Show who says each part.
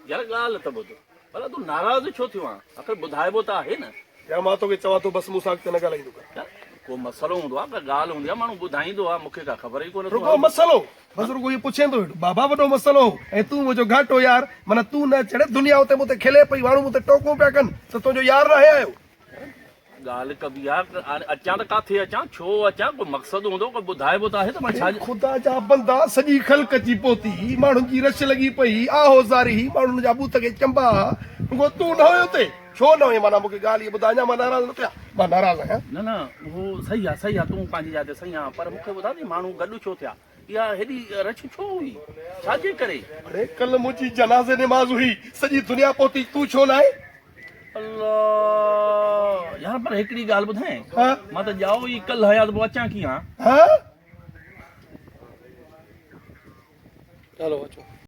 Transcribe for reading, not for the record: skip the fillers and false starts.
Speaker 1: يار ڳالهه ته ٻڌ. ڀلا تون ناراض ڇو ٿيو آن؟ آخر ٻڌائبو ته آهي نه.
Speaker 2: يار مان توکي چوان ٿو بس مون سان اڳتي نه ڳالهائيندو ڪر.
Speaker 1: يار ڪو مسئلو هوندو آ، ڪا ڳالهه هوندي آ، ماڻهو ٻڌائيندو آ، مون کي ڪا خبر ئي ڪونه.
Speaker 2: رڳو مسئلو؟ بس رڳو اهو پڇين ٿو ويٺو. بابا وڏو مسئلو هو ۽ تون منهنجو گهاٽو يار، معنيٰ تون نه اچڻ دنيا اتي مون تي کلي پئي، ماڻهو مون تي ٽوڪون پيا ڪن ته تنهنجو يار ناهي آيو.
Speaker 1: ڳالهه ڪبي آ ته اچان ته ڪاٿي اچان، ڇو اچان، ڪو مقصد هوندو، ڪو ٻڌائبو ته آهي ته مان ڇا.
Speaker 2: خدا جا بندا سڄي خلق اچي پهتي، ماڻهن جي رش لڳي پئي، آهو زاري هئي، ماڻهن جا ٻوٿ کي چنبا ها، رڳو تون نه هئين اتي، ڇو نه هئين، معنيٰ مون کي ڳالهه هيء ٻڌاء اڃا مان ناراض نه ٿيان، مان ناراض آهيان.
Speaker 1: نه نه اهو صحيح آ، صحيح آ، تون پنهنجي جاء تي صحيح آن، پر مون کي ٻڌاء ته هي ماڻهو گڏ ڇو ٿيا، اها هيڏي رش ڇو هئي، ڇا جي ڪري؟
Speaker 2: اڙي ڪلهه منهنجي جنازي نماز هئي، سڄي دنيا پهتي، تون ڇو نه آئين؟
Speaker 1: الله يار پر هڪڙي ڳالهه ٻڌائين مان ته ڄائو ئي ڪلهه آهيان ته پوء اچان ڪيئن ها.
Speaker 2: هلو اچو.